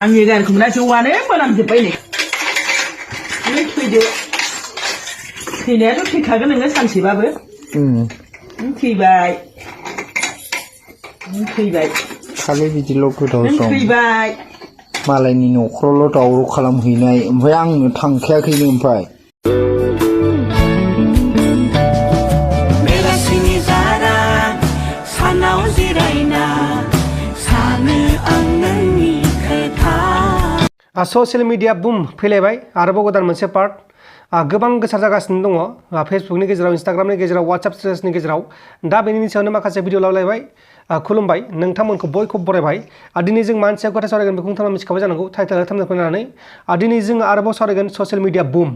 आंनि गारिखौ मोना जौआनो मोनामजोब्बाय नै थैदो थैनायाथ' थैखागोन नोङो सानसेबाबो थैबाय थैबाय खालि बिदिल' गोदाव सम थैबाय मालायनि न'खरावल' दावराव खालामहैनाय ओमफ्राय आंनो थांखायाखैनो ओमफ्राय बेलासिनि जारा सानाव जिरायना सानो आं नोंनि खोथा ससियेल मिडिया बुम फैलायबाय आरोबाव गोदान मोनसे पार्ट गोबां गोसार जागासिनो दङ फेसबुकनि गेजेराव इन्स्टाग्रामनि गेजेराव वाट्सएप स्टेटासनि गेजेराव दा बेनि सायावनो माखासे भिडिअ लाबोलायबाय खुलुमबाय नोंथांमोनखौ बयखौबो बरायबाय दिनै जों मानि सायाव खोथा सावरायगोन बेखौ नोंथाङा मिथिखाबाय जानांगौ टाइटेल थामनेल फैनानै दिनै जों आरोबाव सावरायगोन ससियेल मिडिया बुम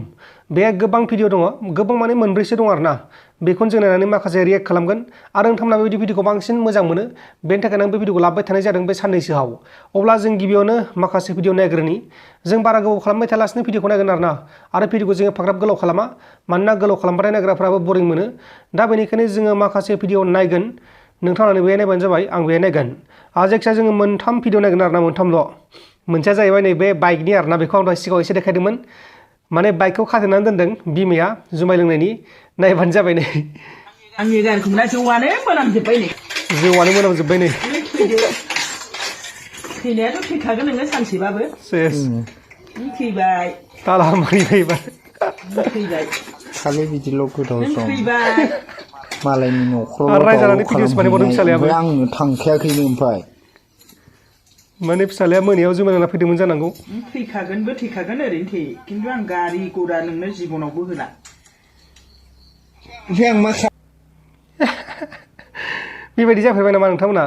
बे गोबां भिडिअ दङ गोबां माने मोनब्रैसो दङ आरोना बेखौनो जों नायनानै माखासे रियेक्ट खालामगोन आरो नोंथांमोना बेबायदि भिडिअखौ बांसिन मोजां मोनो बेनि थाखायनो आं बे भिडिअखौ लाबोबाय थानाय जादों बे साननैसोआव अब्ला जों गिबियावनो माखासे भिडिअ नायग्रोनि जों बारा गोबाव खालामबाय थायालासिनो भिडिअखौ नायगोन आरोना आरो भिडिअखौ जोङो फाग्राब गोलाव खालामा मानोना गोलाव खालामबाथाय नायग्राफ्राबो बरिं मोनो दा बेनिखायनो जोङो माखासे भिडिअ नायगोन नोंथाङा बेहाय नायबानो जाबाय आं बेहाय नायगोन जायखिजाया जोङो मोनथाम भिडिअ नायगोन आरोना मोनथामल' मोनसेया जाहैबाय नैबे बाइकनि आरोना बेखौ आं दहाय सिगाङाव एसे देखायदोंमोन माने बाइकखौ खाथेनानै दोनदों बिमाया जुमाय लोंनायनि नायबानो जाबाय नै आंनि गारिखौ मोना जौआनो मोनामजोब्बाय नै जौआनो मोनामजोब्बाय नै थैनायाथ' थैखागोन नोङो सानसेबाबो सेस थैबाय तhala maribai थैबाय खालि बिदिल' गोदाव सम थैबाय मालायनि न'खरावल' दावराव खालामहैनाय ओमफ्राय आंनो थांखायाखैनो ओमफ्राय माने फिसालाया मोनायाव जुमाय लोंना फैदोंमोन जानांगौ थैखागोनबो थैखागोन ओरैनो थै खिन्थु आं गारि घोड़ा नोंनो जिबनावबो होला ओमफ्राय आं मा बेबायदि जाफैबाय नामा नोंथांमोना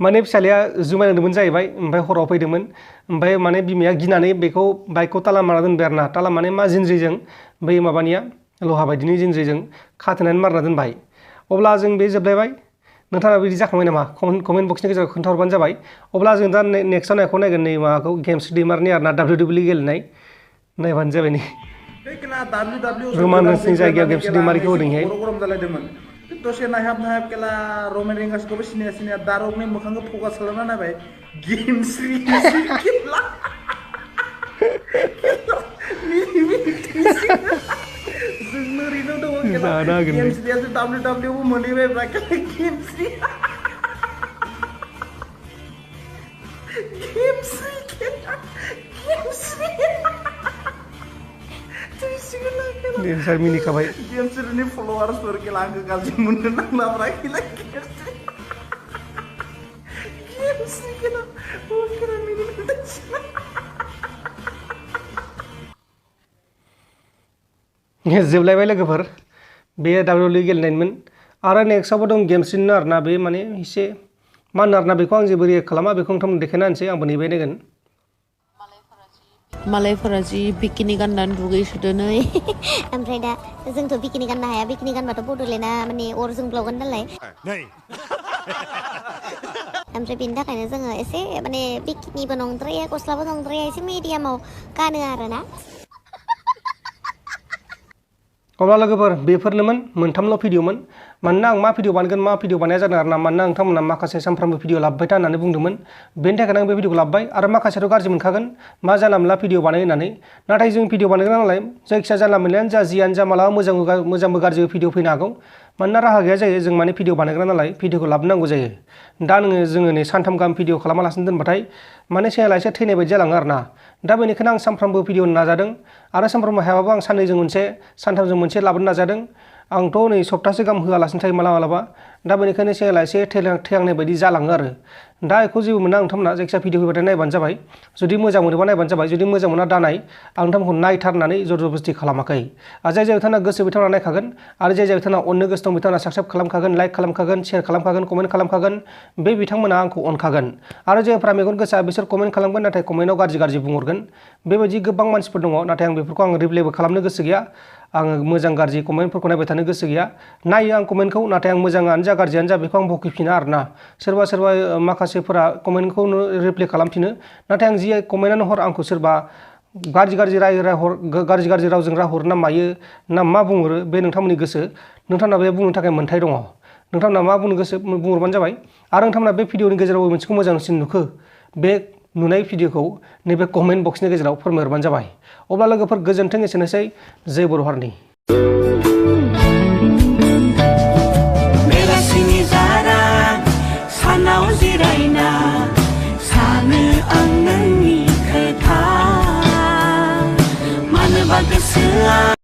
माने फिसालाया जुमाय लोंदोंमोन जाहैबाय ओमफ्राय हराव फैदोंमोन ओमफ्राय माने बिमाया गिनानै बेखौ बाइकखौ ताला मारना दोनबाय आरोना ताला माने मा जिनज्रिजों बै माबानिया लहा बायदिनि जिनज्रिजों खाथेनानै मारना दोनबाय अब्ला जों बे जोबलायबाय नोंथाङा बिदि जाखांबाय नामा कमेन्ट बक्सनि गेजेराव खोन्थाहरबानो जाबाय अब्ला जों दा नेक्स्टआव नायखौ नायगोन नै माबाखौ gemsri दाइमारिनि आरोना WWE गेलेनाय नायबानो जाबाय नै रमान रेन्सनि जायगायाव gemsri दाइमारिखौ होदोंहाय दसे नायहाब नायहाब केला रमेन रेंगासखौबो सिनाया सिनाया दारकनि मोखांखौ फकास खालामना नायबाय gemsri जोंनो ओरैनो दङ gemsriयासो WWE मोनहैबाय gemsri डेन्सार मिनिखाबाय gemsriनि फलोवार्सफोर केला आंखौ गाज्रि मोननो नांला gemsri केला केला मिनिनो जोबलायबाय लोगोफोर बे WWE गेलेनायमोन आरो नेक्स्टआवबो दं gemsriनो आरोना बे माने एसे मा होनो आरोना बेखौ आं जेबो रियेक्ट खालामा बेखौ नोंथांमोन देखायना होनोसै आंबो नेबाय नायगोन मालायफोरा जि बिकिनि गाननानै दुगैसोदो नै ओमफ्राय दा जोंथ' बिकिनि गाननो हाया बिकिनि गानबाथ' बड'लेण्डआ माने अर जोंब्लावगोन नालाय ओमफ्राय बेनि थाखायनो जोङो एसे माने बिकिनिबो नंद्राया गस्लाबो नंद्राया एसे मिडियामाव गानो आरोना अब्ला लोगोफोर बेफोरनोमोन मोनथामल' भिडिअमोन मानोना आं मा भिडिअ बानायगोन मा भिडिअ बानाया जादों आरोना मानोना नोंथांमोना माखासे सानफ्रामबो भिडिअ लाबोबाय था होननानै बुंदोंमोन बेनि थाखायनो आं बे भिडिअखौ लाबोबाय आरो माखासेयाथ' गाज्रि मोनखागोन मा जानला मोनला भिडिअ बानाय होननानै नाथाय जों भिडिअ बानायग्रा नालाय जायखिजाया जानला मोनलायानो जा जियानो जा मालाबा मोजांबो गाज्रिबो भिडिअ फैनो हागौ मानोना राहा गैया जायो जों माने भिडिअ बानायग्रा नालाय भिडिअखौ लाबोनांगौ जायो दा जोङो नै सानथाम गाहाम भिडिअ खालामालासिनो दोनबाथाय माने चेनेला एसे थैनाय बायदि जालाङो आरोना दा बेनिखायनो आं सानफ्रामबो भिडिअ नाजादों आरो सानफ्रामबो हायाबाबो आं साननैजों मोनसे सानथामजों मोनसे लाबोनो नाजादों आंथ' नै सप्तासे गाहाम होआलासिनो थायो मालाबा दा बेनिखायनो चेनेला एसे थैहांनाय बायदि जालाङो आरो दा बेखौ जेबो मोना नोंथांमोना जायखिजाया भिडिअ फैबाथाय नायबानो जाबाय जुदि मोजां मोनोबा नायबानो जाबाय जुदि मोजां मोना दानाय आं नोंथांमोनखौ नायथारनानै जबरदस्ति खालामाखै जाय जाय बिथांमोना गोसो बिथांमोना नायखागोन आरो जाय जाय बिथांमोना अननो गोसो दं बिथांमोना साबस्क्राइब खालामखागोन लाइक खालामखागोन शेयार खालामखागोन कमेन्ट खालामखागोन बे बिथांमोना आंखौ अनखागोन आरो जायफ्रा मेगन गोसा बिसोर कमेन्ट खालामगोन नाथाय कमेन्टआव गाज्रि बुंहरगोन बेबायदि गोबां मानसिफोर दङ नाथाय आं बेफोरखौ आं रिप्लायबो खालामनो गोसो गैया आङो मोजां गाज्रि कमेन्टफोरखौ नायबाय थानो गोसो गैया नायो आं कमेन्टखौ नाथाय आं मोजाङानो जा गाज्रियानो जा बेखौ आं बखिफिना आरोना सोरबा माखासेफोरा कमेन्टखौ रिप्लाय खालामफिनो नाथाय आं जि कमेन्टआनो हर आंखौ सोरबा गाज्रि रावजों रायहरो ना मायो ना मा बुंहरो बे नोंथांमोननि गोसो नोंथांमोना बे बुंनो थाखाय मोन्थाय दङ नोंथांमोना मा बुंनो गोसो बुंहरबानो जाबाय आरो नोंथांमोना बे भिडिअनि गेजेराव मोनसेखौ मोजांसिन नुखो बे नुनाय भिडिअखौ नैबे कमेन्ट बक्सनि गेजेराव फोरमायहरबानो जाबाय। अब्ला लोगोफोर गोजोन्थों, एसेनोसै। जय बर' हारिनि।